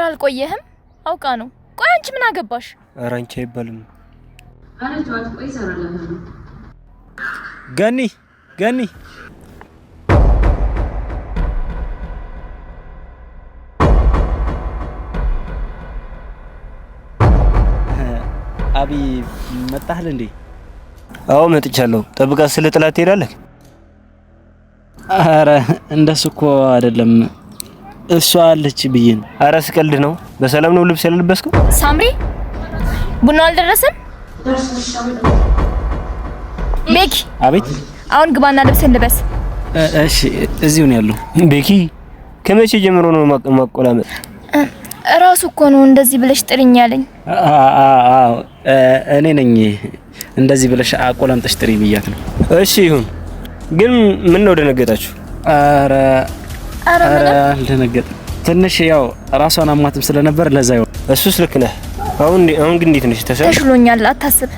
አልቆየህም? አውቃ ነው። ቆይ አንቺ ምን አገባሽ? ኧረ አንቺ አይባልም። ኧረ ተዋት፣ ቆይ እሰራላታለሁ። ገኒ ገኒ፣ አቢ መጣህል እንዴ? አዎ መጥቻለሁ። ጠብቃ ስለ ጥላት ትሄዳለህ? አረ እንደሱ እኮ አይደለም፣ እሷ አለች ብዬ ነው። አረ ስቀልድ ነው። በሰላም ነው ልብስ ያለበስከው? ሳምሪ ቡናው አልደረሰም? ቤኪ አቤት። አሁን ግባና ልብስህን ልበስ። እሺ፣ እዚሁ ነው ያለው። ቤኪ ከመቼ ጀምሮ ነው ማቆላመጥ? እራሱ እኮ ነው እንደዚህ ብለሽ ጥሪኝ ያለኝ። አዎ እኔ ነኝ እንደዚህ ብለሽ አቆላምጠሽ ጥሪ ብያት ነው። እሺ ይሁን። ግን ምን ነው ደነገጣችሁ? አረ አረ አልደነገጥም። ትንሽ ያው ራሷን አሟትም ስለነበር ለዛ ይሆን። እሱስ ልክ ነህ። አሁን አሁን ግን እንዴት ነሽ? ተሽሎኛል፣ አታስብ።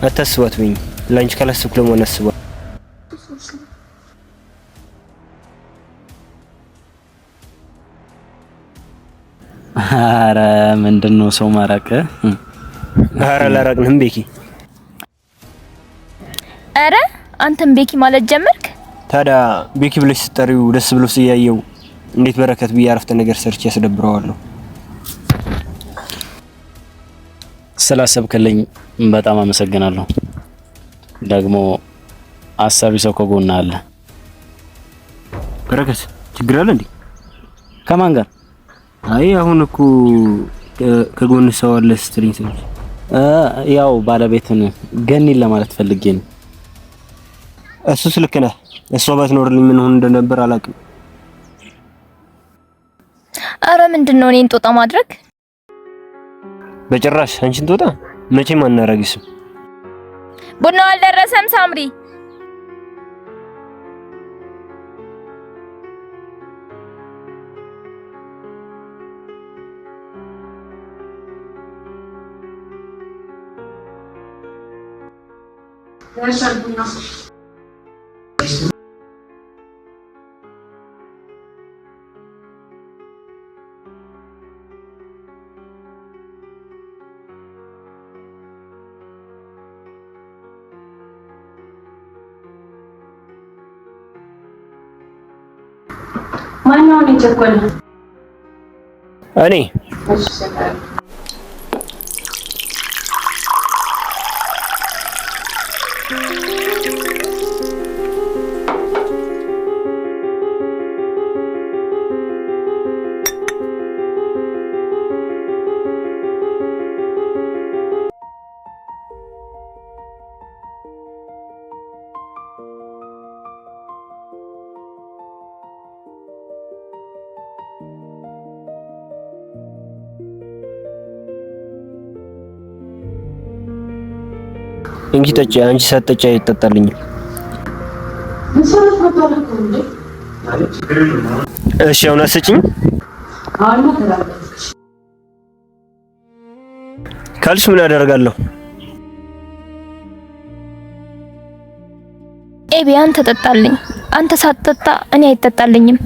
አታስባት በይኝ። ላንቺ ካላሰብኩ ለማን አስባለሁ? አረ ምንድን ነው ሰው ማራቅ? አረ አላራቅንም ቤኪ። አረ አንተም ቤኪ ማለት ጀመርክ? ታዲያ ቤኪ ብለሽ ስትጠሪው ደስ ብሎ ሲያየው እንዴት በረከት ብዬ አረፍተ ነገር ሰርቼ ያስደብረዋለሁ። ስላሰብክልኝ በጣም አመሰግናለሁ። ደግሞ አሳቢ ሰው ከጎና አለ። በረከት ችግር አለ እንዴ? ከማን ጋር? አይ አሁን እኮ ከጎን ሰው አለ ስትለኝ ሰምቼ። ያው ባለቤትን ገኒን ለማለት ፈልጌ ነው። እሱስ ልክ ነህ። እሷ ባትኖርልኝ ምን ሆን እንደነበር አላውቅም። አረ ምንድን ነው እኔን ጦጣ ማድረግ? በጭራሽ አንቺን ጦጣ መቼም አናረግሽም። ቡናው አልደረሰም ሳምሪ። ደርሷል ቡናው። ማነው የቸኮለ? እኔ። እሺ እሰጣለሁ። እንጂ ጠጪ፣ አንቺ ሳትጠጪ አይጠጣልኝም። እሺ አሁን አትሰጪኝም ካልሽ ምን አደርጋለሁ? ኤቢ አንተ ጠጣልኝ። አንተ ሳትጠጣ እኔ አይጠጣልኝም።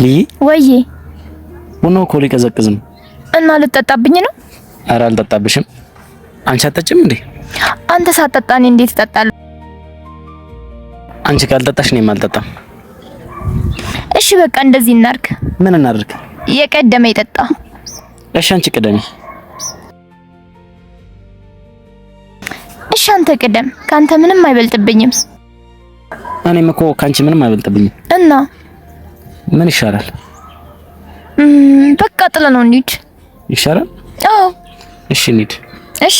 ልይ ወይዬ ቡናው እኮ ሊቀዘቅዝ ነው። እና ልጠጣብኝ ነው? ኧረ አልጠጣብሽም። አንቺ አትጠጪም እንዴ? አንተ ሳትጠጣ እኔ እንዴት እጠጣለሁ? አንቺ ካልጠጣሽ እኔም አልጠጣም። እሺ በቃ እንደዚህ እናድርግ። ምን እናድርግ? የቀደመ ይጠጣ። እሺ አንቺ ቅደሚ። እሺ አንተ ቅደም፣ ካንተ ምንም አይበልጥብኝም። እኔም እኮ ካንቺ ምንም አይበልጥብኝም። እና ምን ይሻላል? በቃ ጥለ ነው እንሂድ። ይሻላል? አዎ። እሺ እንሂድ። እሺ።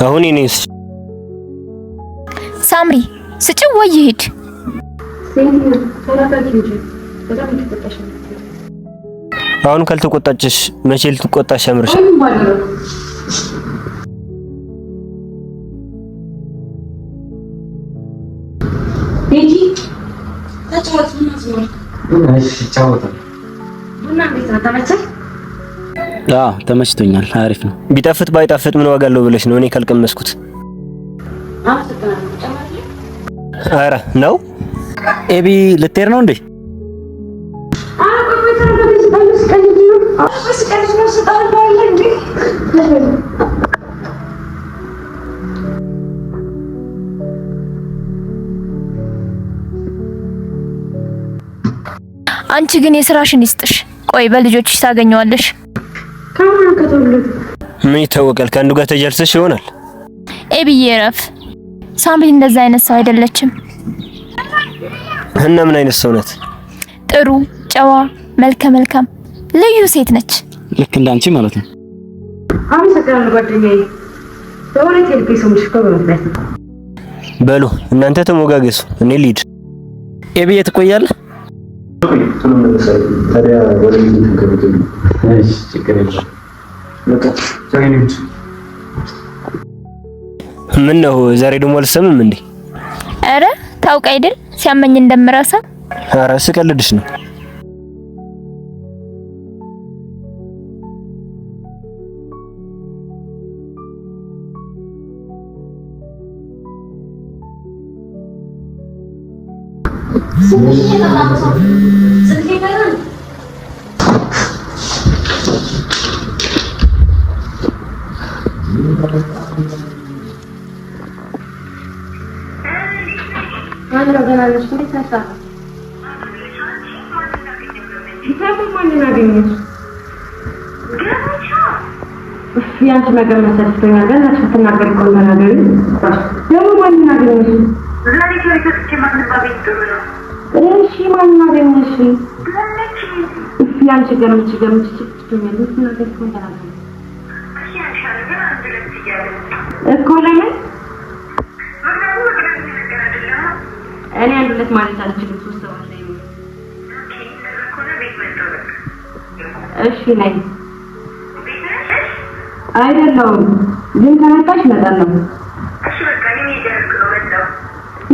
አሁን የኔን ስጭ። ሳምሪ ስጭው ወይ ይሂድ። አሁን ካልተቆጣችሽ መቼ ልትቆጣሽ ያምርሻል? አዎ ተመችቶኛል። አሪፍ ነው። ቢጣፍጥ ባይጣፍጥ ምን ዋጋ አለው ብለሽ ነው እኔ ካልቀመስኩት። ኧረ ነው ኤቢ ልትሄድ ነው እንዴ? አንቺ ግን የስራሽን ይስጥሽ። ቆይ በልጆችሽ ታገኘዋለሽ። ምን ይታወቃል? ከአንዱ ጋር ተጃልሰሽ ይሆናል። ኤብዬ እረፍ። ሳምሪ እንደዛ አይነት ሰው አይደለችም። እና ምን አይነት ሰው ናት? ጥሩ፣ ጨዋ፣ መልከ መልካም ልዩ ሴት ነች። ልክ እንዳንቺ ማለት ነው። አመሰግናለሁ ጓደኛዬ። በእውነት የልቤ ሰው ነሽ እኮ በምክንያት ነው። በሉ እናንተ ተሞጋገሱ፣ እኔ ልሂድ። ኤቢ ትቆያለህ? ምን ነው ዛሬ ደግሞ አልሰምም እንዴ? ኧረ ታውቅ አይደል ሲያመኝ እንደምረሳ። ኧረ ስቀልድሽ ነው። ያንቺ ነገር መሰልችቶኛል። በእናትሽ ስትናገሪ እኮ ተናገሪ። ደግሞ ማንን አገኘሽ? እሺ ማንን አገኘሽ? ያንቺ ገምች ገምች ሰልችቶኛል። ስትናገሪ እኮ ተናገሪ እኮ። ለምን እኔ አንድ ሁለት ማለት አልችልም። ሶስት ሰው አለ። እሺ ነይ። አይደለሁም ግን ከመጣሽ እመጣለሁ።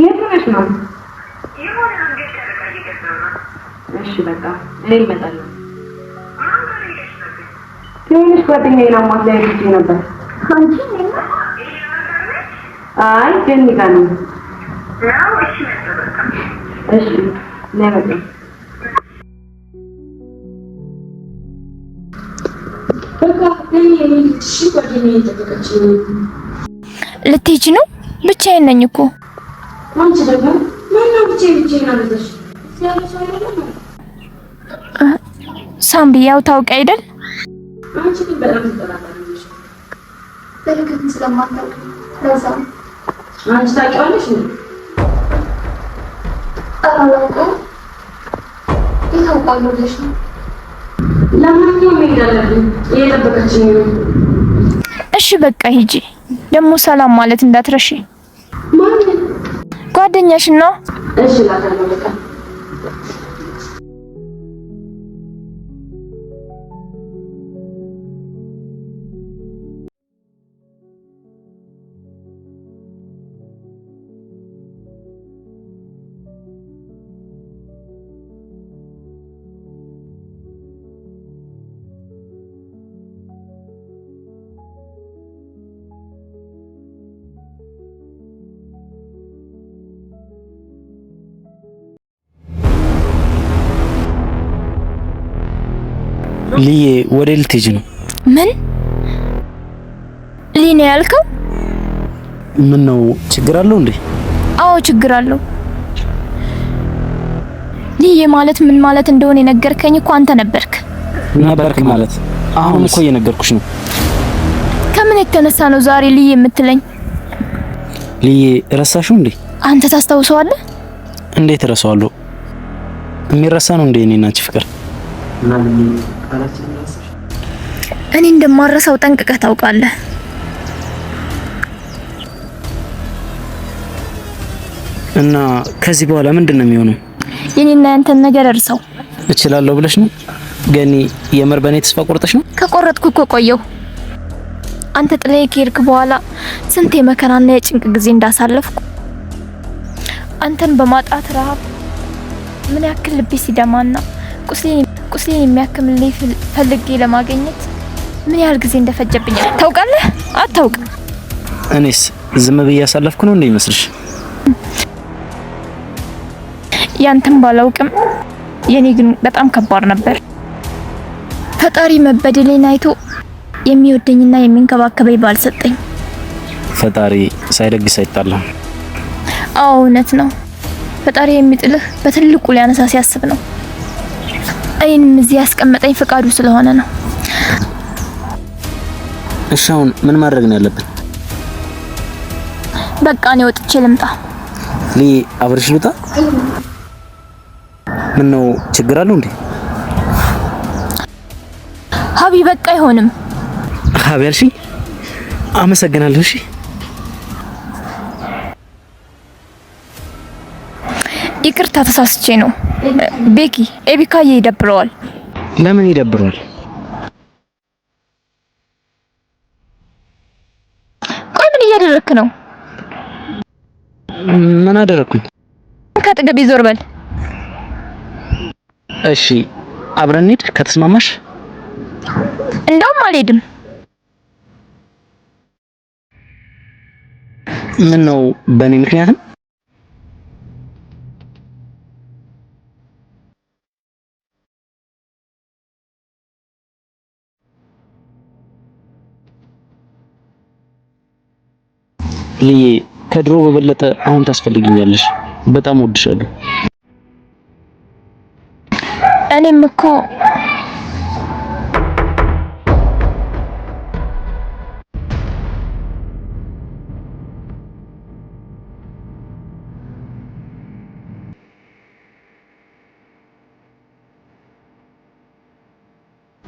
የት ሆነሽ ነው? እሺ በቃ እኔ እመጣለሁ። ትንሽ ጓደኛዬን አሟት ላይ ሄጄ ነበር። አይ ገኒ ጋር ነው። እሺ ነይ በቃ። ልትሄጂ ነው? ብቻዬን ነኝ እኮ። ሳምሪ ያው ታውቂ አይደል? በረከትን ስለማታውቅ ለዛ ነው። አንቺ ታውቂዋለሽ እንዴ? ኧረ አላውቀውም። የት አውቀዋለሁ ብለሽ ነው? ለማንኛውም መሄድ አለብኝ። እየጠበቀችኝ ነው። እሺ በቃ ሂጂ። ደግሞ ሰላም ማለት እንዳትረሺ። ማንን? ጓደኛሽን ነው። እሺ እላታለሁ በቃ። ልዬ ወደ ልትሄጂ ነው? ምን ሊ ነው ያልከው? ምን ነው ችግር አለው እንዴ? አዎ ችግር አለው። ልዬ ማለት ምን ማለት እንደሆነ የነገርከኝ እኮ አንተ ነበርክ። ነበርክ ማለት አሁን እኮ እየነገርኩሽ ነው። ከምን የተነሳ ነው ዛሬ ልዬ የምትለኝ? ልዬ ረሳሽው እንዴ? አንተ ታስታውሰዋለህ? እንዴት እረሳዋለሁ? የሚረሳ ነው እንዴ እኔና አንቺ ፍቅር? እኔ እንደማረሳው ጠንቅቀህ ታውቃለህ። እና ከዚህ በኋላ ምንድን ነው የሚሆነው? የኔና ያንተን ነገር እርሰው። እችላለሁ ብለሽ ነው ገኒ? የምር በእኔ ተስፋ ቆርጠሽ ነው? ከቆረጥኩ እኮ ቆየሁ። አንተ ጥለኸኝ ከሄድክ በኋላ ስንት የመከራና የጭንቅ ጊዜ እንዳሳለፍኩ፣ አንተን በማጣት ረሃብ ምን ያክል ልቤ ሲደማና ቁስሌን የሚያክምልኝ ፈልጌ ለማግኘት ምን ያህል ጊዜ እንደፈጀብኝ ታውቃለህ? አታውቅም። እኔስ ዝም ብዬ ያሳለፍኩ ነው እንዴ ይመስልሽ? ያንተን ባላውቅም የኔ ግን በጣም ከባድ ነበር። ፈጣሪ መበደሌን አይቶ የሚወደኝና የሚንከባከበኝ ባል ሰጠኝ። ፈጣሪ ሳይደግስ አይጣላም። አዎ እውነት ነው። ፈጣሪ የሚጥልህ በትልቁ ሊያነሳ ሲያስብ ነው። እኔንም እዚህ ያስቀመጠኝ ፈቃዱ ስለሆነ ነው። እሺ አሁን ምን ማድረግ ነው ያለብን? በቃ እኔ ወጥቼ ልምጣ። ሊ አብረሽ ልውጣ? ምን ነው ችግር አለው እንዴ? ሀቢ በቃ አይሆንም። ሀቢ አልሽኝ? አመሰግናለሁ። እሺ ይቅርታ ተሳስቼ ነው። ቤኪ ኤቢካዬ ይደብረዋል። ለምን ይደብረዋል? ቆይ ምን እያደረክ ነው? ምን አደረኩኝ? ከአጠገቤ ዞር በል። እሺ አብረን እንሂድ ከተስማማሽ። እንደውም አልሄድም። ምን ነው በእኔ ምክንያትም? ልዬ ከድሮ በበለጠ አሁን ታስፈልግኛለሽ። በጣም እወድሻለሁ። እኔም እኮ